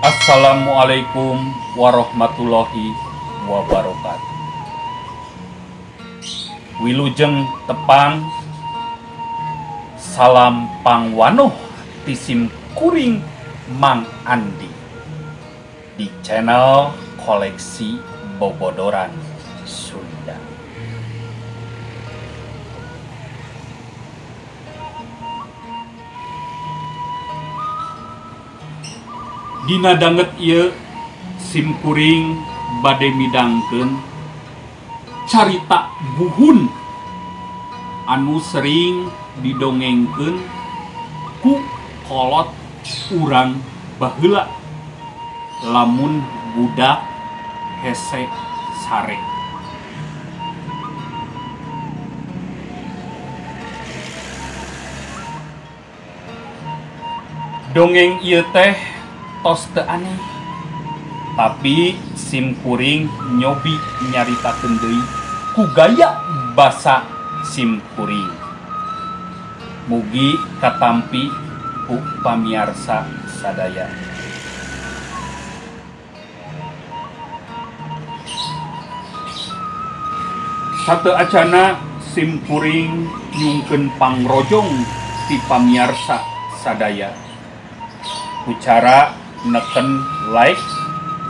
Assalamualaikum warahmatullahi wabarakatuh. Wilujeng tepang, salam pangwanoh ti sim kuring Mang Andi di channel Koleksi Bobodoran Sunda. Dina danget ieu sim kuring bade midangkeun carita buhun anu sering didongengkeun ku kolot urang baheula lamun budak hese sare. Dongeng ieu teh tos teu aneh, tapi sim kuring nyobi nyaritakeun deui ku gaya basa sim kuring. Mugi katampi ku pamiarsa sadaya. Sateu acana sim kuring nyungkeun pangrojong ti pamiarsa sadaya ku cara neken like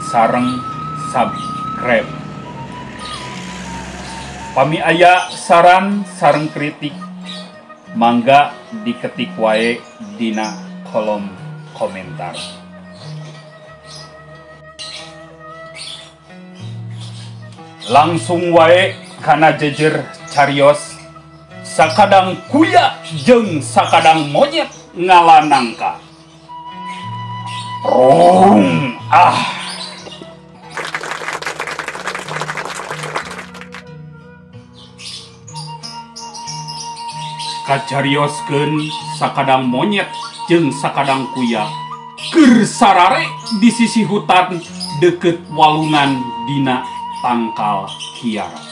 sareng subscribe. Pami aya saran sareng kritik mangga diketik wae dina kolom komentar. Langsung wae kana jejer carios sakadang kuya jeung sakadang monyet ngalanangka. Rung ah. Kacarioskeun sakadang monyet jeung sakadang kuya keur sarare di sisi hutan deket walungan dina tangkal kiara.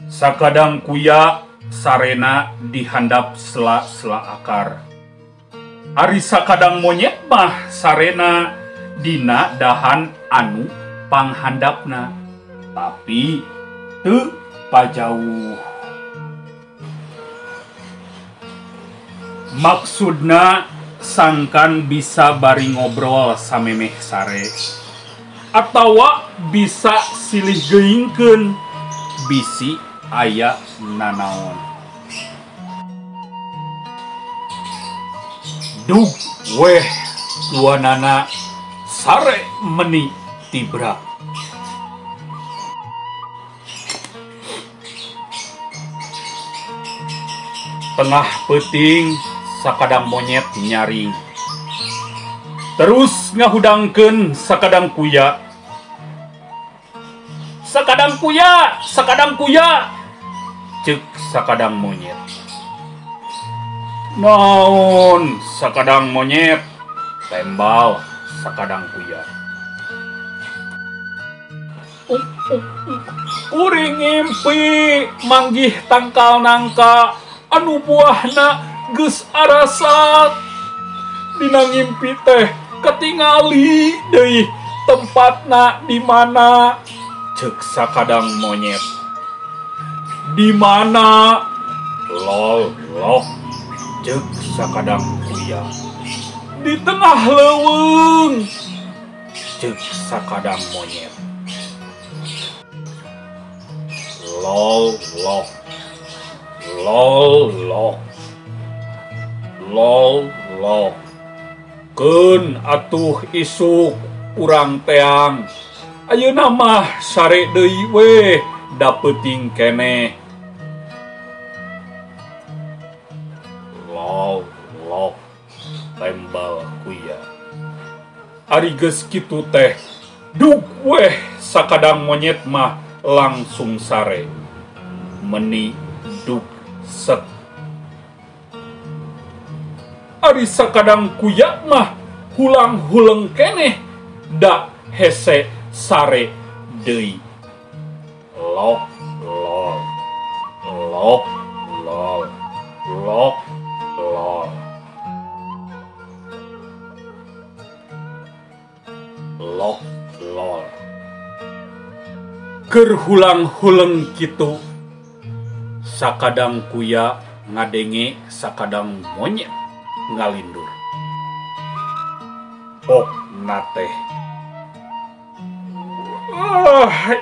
Sakadang kuya sarena dihandap sela-sela akar. Ari sakadang monyet mah sarena dina dahan anu panghandapna, tapi teu pajauh. Maksudna sangkan bisa bari ngobrol samemeh sare, atawa bisa silih geuingkeun bisi aya nanaon. Dug weh duanana sare meni tibra. Tengah peuting sakadang monyet nyaring, terus ngahudangkeun sakadang kuya. Sakadang kuya, sakadang kuya, ceuk sakadang monyet. Naon sakadang monyet, tembal sakadang kuya. Kuring ngimpi manggih tangkal nangka anu buahna geus arasat. Dina ngimpi teh ketingali deui tempatna di mana, ceuk sakadang monyet. Di mana? Lol lok, ceuk sakadang kuya. Di tengah leuweung, ceuk sakadang monyet. Lol lok, lol lok, lol lok. Keun atuh isuk urang teang. Ayeuna mah sare deui we da peuting keneh. Lol lok, tembal kuya. Ari geus kitu teh dug weh sakadang monyet mah langsung sare. Meni dug set. Ari sakadang kuya mah hulang-huleng keneh da hese sare deui. Lok lol, lok lol, lok lol. Lok lol. Keur hulang-huleng kitu sakadang kuya ngadenge sakadang monyet ngalindur. Pok na teh.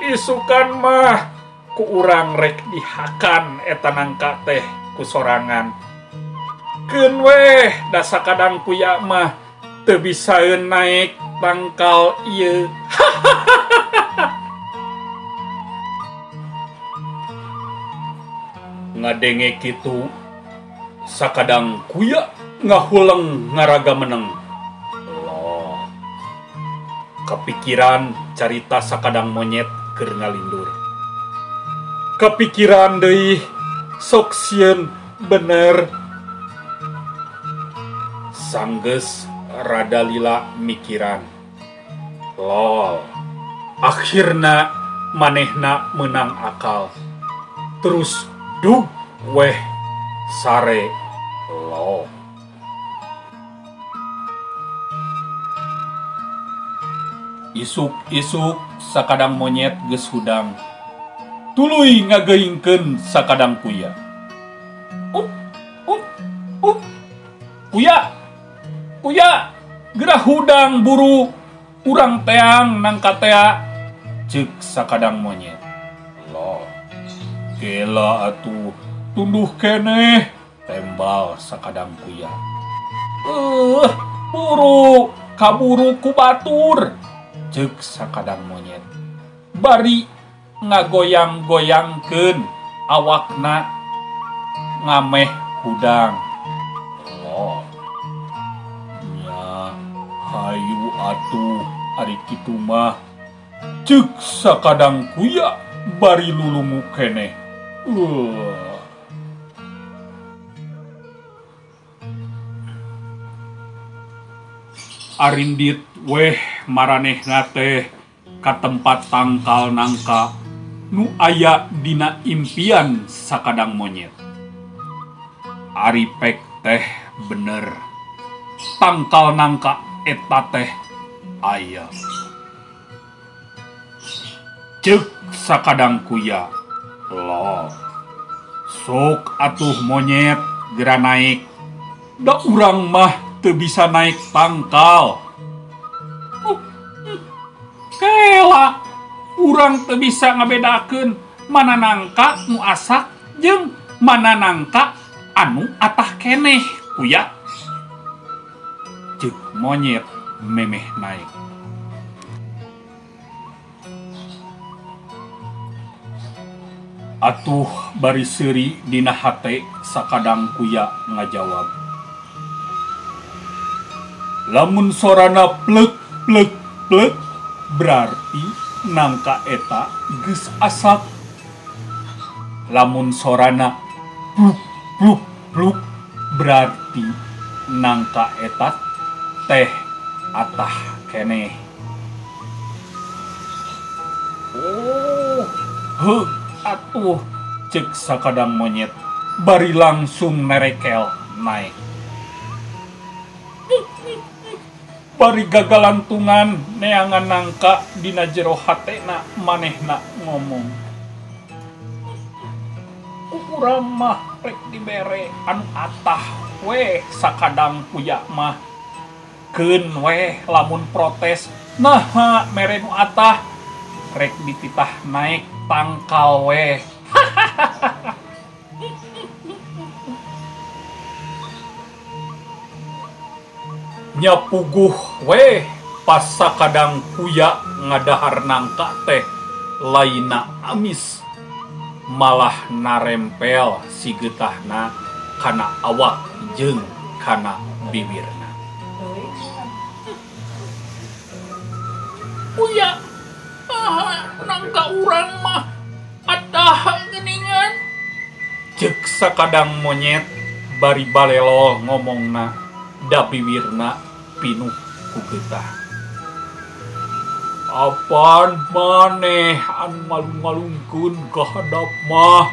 Isukan mah ku urang rek dihakan eta nangka teh ku sorangan. Keun weh da sakadang kuya mah teu bisaeun naek tangkal ieu. Ngadenge kitu sakadang kuya ngahuleng ngaraga meneng. Loh. Kepikiran carita sakadang monyet keur ngalindur. Kepikiran deui sok sieun bener. Sanggeus rada lila mikiran. Lol. Akhirna manehna menang akal. Terus dug weh sare lo. Isuk-isuk sakadang monyet geus hudang. Tuluy ngageuingkeun sakadang kuya. Up up up. Kuya. Kuya, geura hudang buru urang teang nangka tea. Ceuk sakadang monyet. Lo. Gela atuh tunduh keneh tembal sakadang kuya. Buru kaburu ku batur. Ceuk sakadang monyet. Bari ngagoyang-goyangkeun awakna ngameh hudang. Loh. Nya hayu atuh ari kitu mah. Ceuk sakadang kuya bari lulungu keneh. Arindit weh maranehna teh ka tempat tangkal nangka nu aya dina impian sakadang monyet. Ari pek teh bener. Tangkal nangka eta teh aya. Ceuk sakadang kuya. Loh. Sok atuh monyet geura naik. Da urang mah teu bisa naik tangkal. Kela urang teu bisa ngabedakeun mana nangka nu asak jeung mana nangka anu atah keneh kuya. Ceuk monyet memeh naik. Atuh bari seuri dina hate sakadang kuya ngajawab. Lamun sorana plek plek plek berarti nangka eta geus asak. Lamun sorana pluk pluk pluk berarti nangka eta teh atah keneh. Oh, heuh atuh ceuk sakadang monyet bari langsung nerekel naik. Bari gagalantungan neangan nangka dina jero hatena manehna ngomong. Urang mah rek dibere anu atah weh sakadang kuya mah. Keun weh lamun protes naha mere nu atah rek dititah naik tangkal weh. Nyapuguh weh pas sakadang kuya ngadahar nangka teh laina amis malah narempel si getahna kana awak jeung kana bibirna. Kuya, nangka urang mah atah geuningan. Ceuk sakadang monyet bari balelo ngomongna da bibirna pinuh ku getah. Apan maneh anu malung-malungkeun ka hadap mah,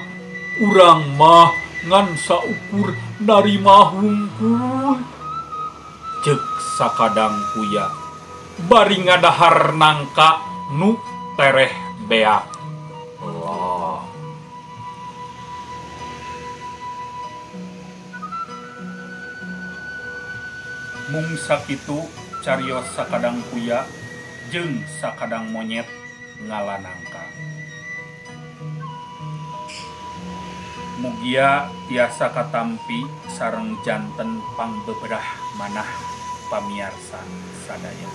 urang mah ngan saukur narima hungkul. Ceuk sakadang kuya Bari ngadahar nangka nu tereh beak. Allah. Mung sakitu carios sakadang kuya jeung sakadang monyet ngala nangka. Mugia tiasa katampi sareng janten pangbeberah manah pamiarsa sadaya.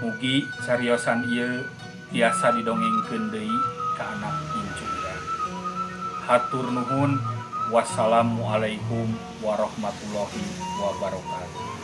Mugi cariosan ieu tiasa didongengkeun deui ka anak incu urang. Hatur nuhun. Wassalamualaikum warahmatullahi wabarakatuh.